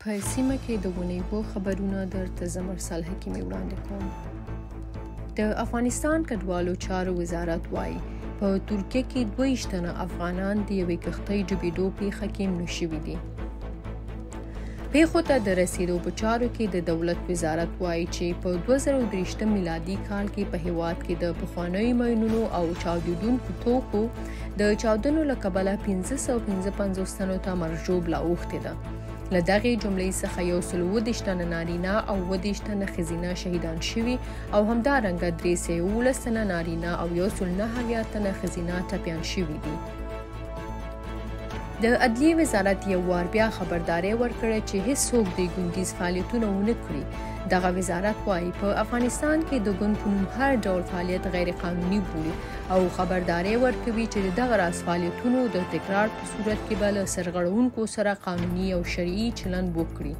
په سیمه کې د اونۍ اووه خبرونه درته زه مرسل حکیمي وړاندې کوم. د افغانستان کډوالو چارو وزارت وايي، په ترکیه کې 22 تنه افغانان د یوې کښتۍ ډوبېدو پېښه کې مړه شوي دي. پېښو ته د رسېدو په چارو کې د دولت وزارت وايي چې په 2023 میلادي کال کې په هېواد کې د پخوانیو ماینونو او چاودېدونکو توکو د چاودنو له کبله 555 تنو ته مرګ ژوبله اوښتې ده. له دغې جملې څخه 137 تنه نارینه او 37 تنه ښځینه شهیدان شوي او همدارنګه 311 تنه نارینه او 179 تنه ښځینه ټپیان شوي دي. د عدلیې وزارت یو وار بیا خبرداری ورکړی چې هیڅوک دې ګوندیز فعالیتونه ونه کړي. دغه وزارت وايي، په افغانستان کې د ګوند په نوم هر ډول فعالیت غیر قانوني بولي او خبرداری ورکوي چې د دغه راز فعالیتونو د تکرار په صورت کې به له سرغړونکو سره قانوني او شرعي چلند وکړي.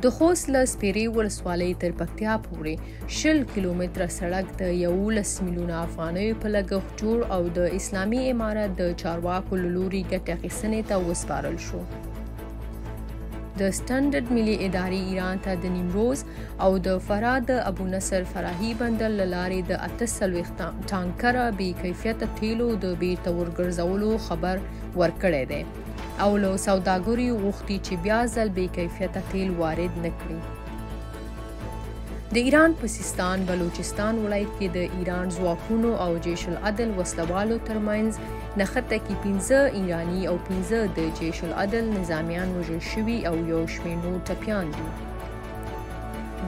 د خوست له سپېرې ولسوالۍ تر پکتیا پورې 20 کیلومتره سړک د 11 میلیونه افغانیو په لګښت جوړ او د اسلامي امارت د چارواکو له لوري ګټې اخیستنې ته وسپارل شو. د سټنډرډ ملي ادارې ایران ته د نیمروز او د فراه د ابو نصر فراهي بندر له لارې د 48 ټانکره بې کیفیته تیلو د بیرته ورګرځولو خبر ورکړی دی او له سوداګرو یې غوښتي چې بیا ځل بې کیفیته تیل وارد نه کړي. د ایران په سیستان بلوچستان ولایت کې د ایران ځواکونو او جیش العدل وسلوالو ترمنځ نښته کې 5 ایراني او 5 د جیش العدل نظامیان وژل شوي او یو شمېر نور ټپیان دي.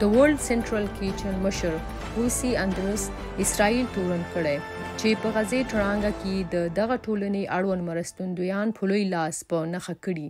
د ورلډ سنټرل کیچن مشر هوسي اندرس اسرائیل تورن کړی چې په غزې تړانګه کې د دغه ټولنې اړوند مرستندویان په لوی لاس په نښه کړي.